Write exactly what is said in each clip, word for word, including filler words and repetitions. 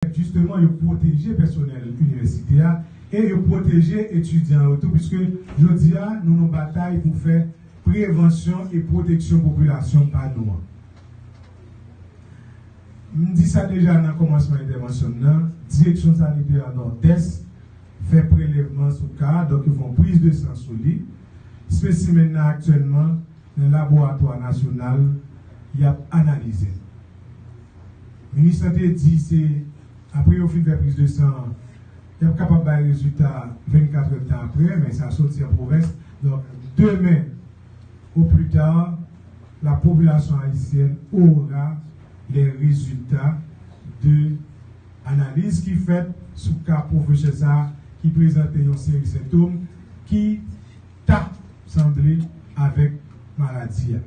pèmèt jisteman yo pwoteje pèsonèl inivèsite a e yo pwoteje etidyan yo tou, piske jodi a, nou nan batay pou fè prevansyon e pwoteksyon popilasyon pa nou an. M di sa deja nan kòmansman entèvansyon m nan, Direksyon Sanitè Nòdès fè prelèvman sou ka a, donk yo fè yon priz de san sou li. Espesimèn nan aktyèlman nan laboratwa nasyonal, y ap analize l. Minis lan te di se apre yo fin fè priz de san an, y ap kapab bay rezilta vennkat è tan apre, men sa soti an pwovens. Donk, demen, au plus tard, la population haïtienne aura les résultats de analiz ki fèt sou ka pwofesè sa a ki prezante yon seri sentòm ki ta sanble avèk maladi a.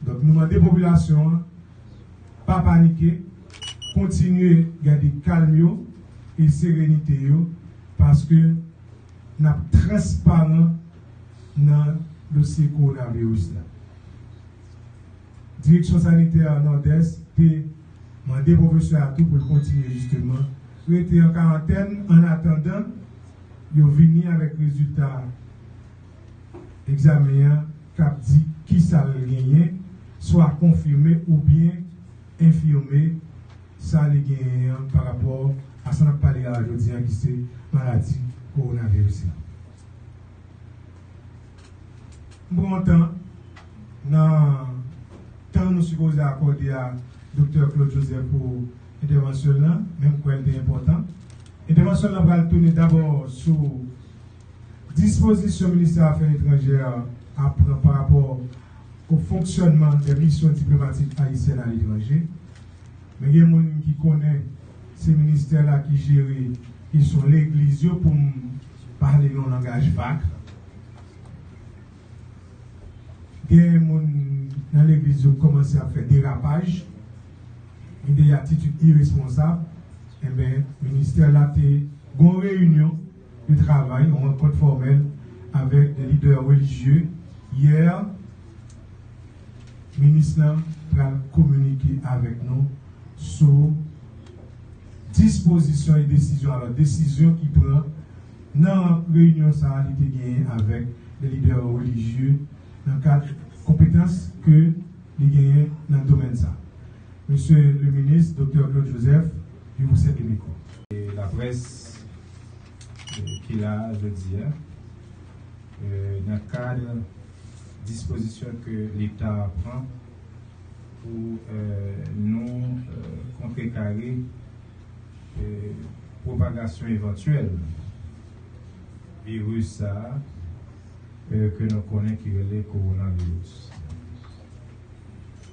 Donk, nou mande popilasyon an pa panike, kontinye gade kalm yo e serenite yo, paske n ap transparan nan dosye kowonaviris la. Direksyon Sanitè Nòdès te mande pwofesè a tou pou l kontinye jisteman rete an karantèn an atandan yo vini avèk rezilta egzamen an k ap di kisa l genyen, swa konfime oubyen enfime sa li genyen an pa rapò a sa n ap pale a jodi a, ki se maladi kowonaviris la. M pran yon tan nan tan nou sipoze akòde a Doktè Claude Joseph pou entèvansyon l lan, men m kwè l te enpòtan. Entèvansyon l lan pral tounen dabò sou dispozisyon Ministè Afè Etranjè a pran pa rapò o fonksyònman dè misyon diplomatik ayisyèn aletranje. Men gen moun ki konnen se ministè la ki jere kesyon legliz yo, pou m pale nan yon langaj vag. Gen moun nan legliz yo kòmanse ap fè derapaj, gen de atitid iresponsab. Enben, ministè la te gon reyinyon de travay, yon rankont fòmèl avèk de lidè relijye yè. Minis lan pral kominike avèk nou sou dispozisyon e desizyon, alò, desizyon ki pran nan reyinyon sa a, li te genyen avèk de lidè relijye nan kad konpetans ke li genyen nan domèn sa. Mesye le minis, Doktè Claude Joseph, je vous cède le micro. E laprès, e, ki la jodi a, e, nan kad dispozisyon ke Leta a pran pou, e, nou, e, kontrekare, e, pwopagasyon evantyèl viris sa a, e, ke nou konnen ki rele kowonaviris.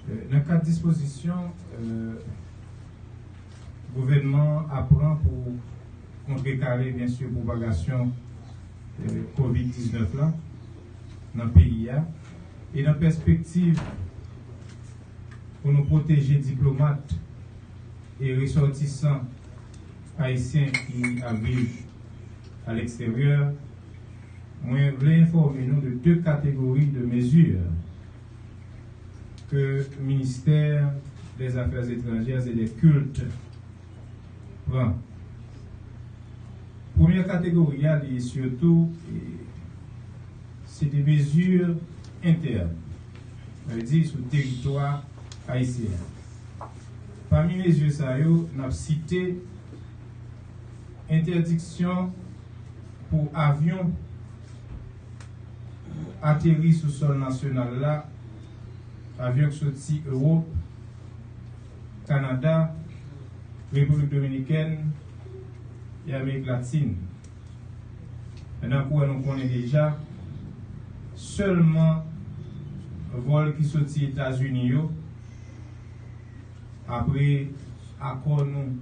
E, nan kad dispozisyon, e, gouvènman an ap pran pou kontrekare, byen si, pwopagasyon, e, kovid diznèf la nan peyi a, e nan pèspektiv pou nou pwoteje diplomat e resòtisan ayisyen ki ap viv aleksteryè, mwen vle enfòme nou de de kategori de mezi ke Ministè dè Zafè Etranjè e dè Kilt pran. Premyè kategori a, li sitou, e, se de mezi entèn, sa vle di sou teritwa ayisyen an. Pami mezi sa yo, n ap site entèdiksyon pou avyon ateri sou sòl nasyonal la, avyon k soti Ewòp, Kanada, Repiblik Dominikèn e Amerik Latin. Nan kou a nou konnen deja, sèlman vòl ki soti Etazini yo, apre akò nou,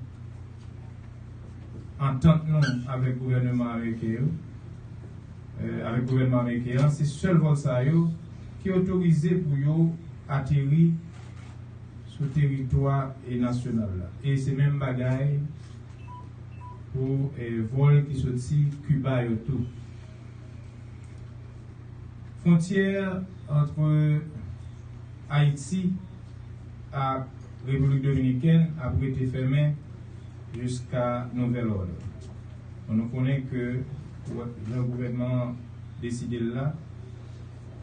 antant nou avèk gouvènman ameriken yo, e, avèk gouvènman ameriken an, se sèl vòl sa yo ki otorize pou yo ateri sou teritwa, e, nasyonal la. E se menm bagay pou, e, vòl ki soti Kiba yo tou. Fwontyè ant Ayiti ak Repiblik Dominikèn ap rete fèmen Jiska nouvèl òd. Bon, nou konnen ke jan gouvènman an deside l la,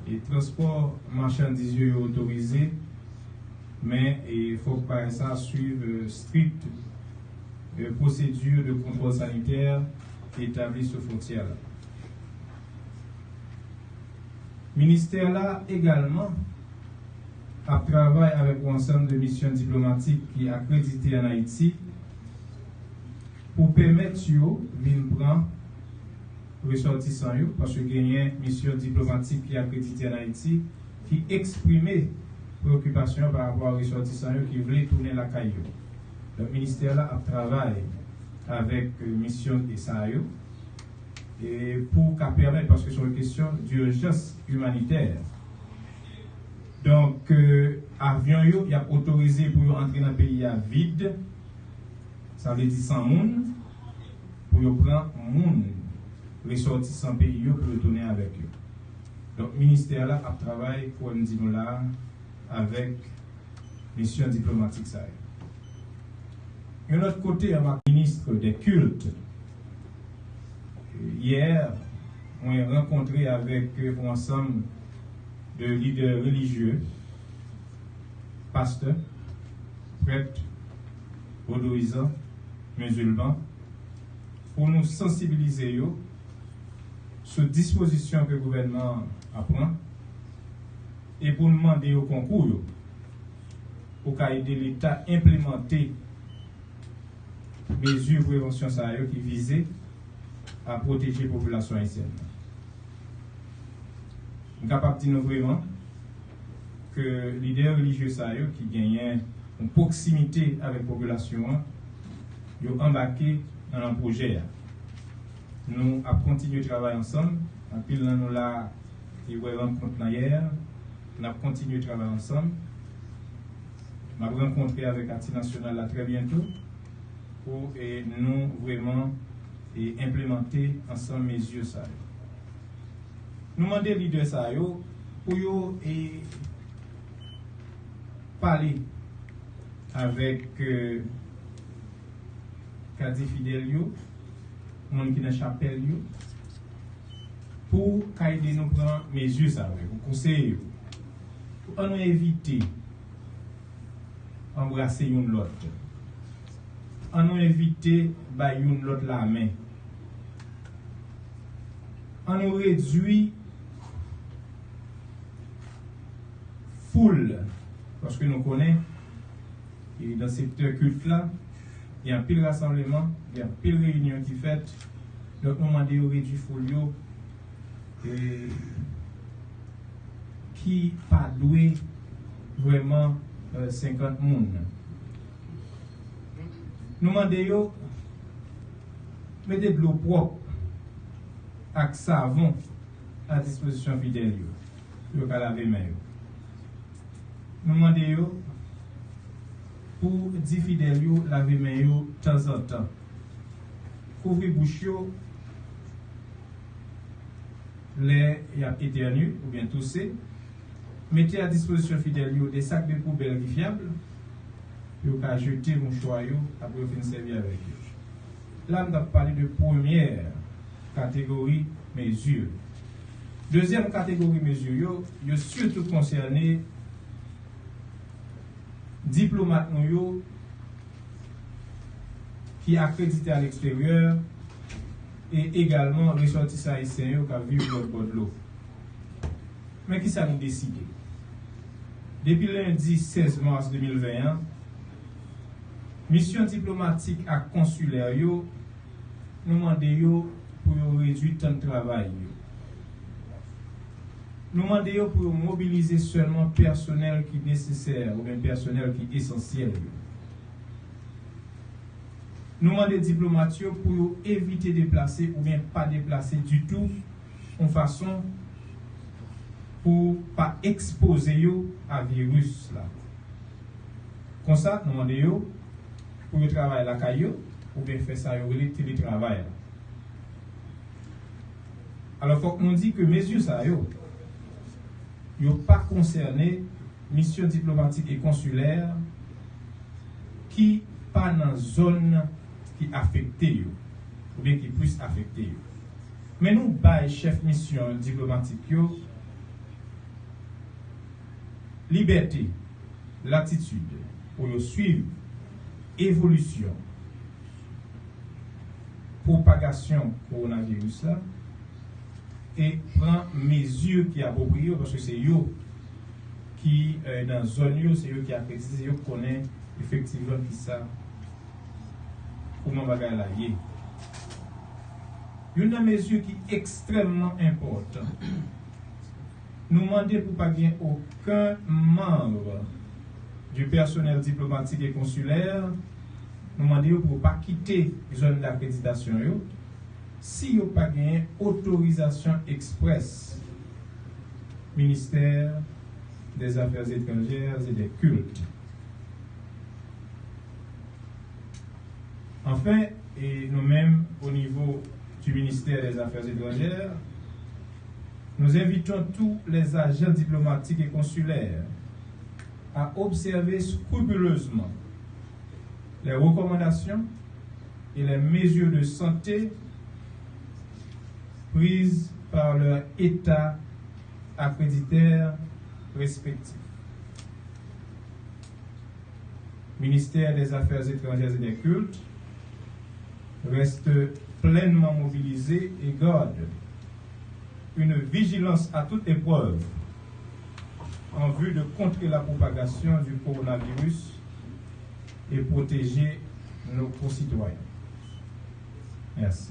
e transpò machandiz yo, yo otorize, men e fòk bagay sa a swiv, e, strict, e, procédure de contrôle sanitaire etabli sou fwontyè la. Ministè la egalman ap travay avèk yon ansanm de misyon diplomatik ki akredite ann Ayiti pou pèmèt yo vin pran resòtisan yo, paske genyen misyon diplomatik ki akredite ann Ayiti ki eksprime preokipasyon pa rapò a resòtisan yo ki vle tounen lakay yo. Donk, ministè la ap travay avèk, e, misyon sa yo, e pou ka pèmèt, paske se yon kesyon dijans imanitè. Donk, e, avyon yo, y ap otorize pou yo antre nan peyi a vid, sa vle di san moun, pou yo pran moun, resòtisan peyi yo, pou yo tounen avèk yo. Donk, ministè la ap travay, pou m di nou la, avèk misyon diplomatik sa yo. Yon lòt kote, an minis de kilt, yè, mwen rankontre avèk yon ansanm de lidè relijye, pastè, prèt, vodouyizan, mizilman, pou nou sansibilize yo sou dispozisyon ke gouvènman an pran e pou n mande yo konkou yo pou ka ede Leta enplimante mezi prevansyon sa yo ki vize a pwoteje popilasyon ayisyèn nan. M kapab di nou vreman ke lidè relijye sa yo ki genyen yon pwoksimite avèk popilasyon an, yo anbake nan, nan pwojè a. Nou ap kontinye travay ansanm. Anpil nan nou la te wè rankont lan yè. N ap kontinye travay ansanm. M ap rankontre avèk Ati Nasyonal la trè byento pou, e, nou vreman, e, enplimante ansanm mezi sa yo. Nou mande lidè sa yo pou yo, e, pale avèk, e, kadi fidèl yo, moun ki nan chapèl yo, pou ka ede nou pran mezi sa yo, pou konseye yo. Pou ann nou evite anbrase youn lòt. Ann nou evite bay youn lòt lamen. Ann nou redui foul, paske nou konnen, e nan sektè kilt la, gen anpil rasanbleman, gen anpil reyinyon ki fèt. Donk, nou mande yo redui foul yo, e, ki pa dwe vrèman, e, senkant moun. Nou mande yo mete dlo pwòp ak savon a dispozisyon fidèl yo, pou yo ka lave men yo. Nou mande yo pou di fidèl yo lave men yo tanzantan. Kouvri bouch yo lè y ap etènye oubyen touse. Mete a dispozisyon fidèl yo de sak de poubèl ki fyab, pou yo ka jete mouchwa yo apre yo fin sèvi avèk yo. La, m t ap pale de premyè kategori mezi. Dezyèm kategori mezi yo, yo sitou konsène diplomat nou yo ki akredite a leksteryè e egalman resòtisan ayisyen yo k ap viv lòt bò dlo. Men kisa nou deside? Depi lendi sèz mas de mil ven an, misyon diplomatik ak konsilè yo, nou mande yo pou yo redui tan travay yo. Nou mande yo pou yo mobilize sèlman pèsonèl ki nesesè oubyen pèsonèl ki esansyèl yo. Nou mande diplomat yo pou yo evite deplase oubyen pa deplase ditou, yon fason pou pa ekspoze yo a viris la. Konsa, nou mande yo pou yo travay lakay yo oubyen fè sa yo rele teletravay la. Alò, fòk nou di ke mezi sa yo, yo pa konsène misyon diplomatik e konsilè ki pa nan zòn ki afekte yo, oubyen ki plis afekte yo. Men nou bay chèf misyon diplomatik yo libète, latitid pou yo swiv evolisyon, pwopagasyon kowonaviris la e pran mezi ki apwopriye yo, paske se yo ki, eh, nan zòn yo, se yo ki akredite, se yo ki konnen efektivman kisa, kòman bagay la ye. Youn nan mezi ki ekstrèmman enpòtan, nou mande pou pa gen okenn manm du personnel diplomatique et consulaire, nou mande yo pou yo pa kite zòn dakreditasyon yo si yo pa genyen otorizasyon eksprès Ministère des Affaires Étrangères et des Cultes. Enfin, et nous-mêmes, au niveau du ministère des Affaires étrangères, nous invitons tous les agents diplomatiques et consulaires à observer scrupuleusement les recommandations et les mesures de santé prises par leur État accréditeur respectif. Ministère des Affaires étrangères et des Cultes reste pleinement mobilisé et garde une vigilance à toute épreuve en vue de contrer la propagation du coronavirus et protéger nos concitoyens. Merci.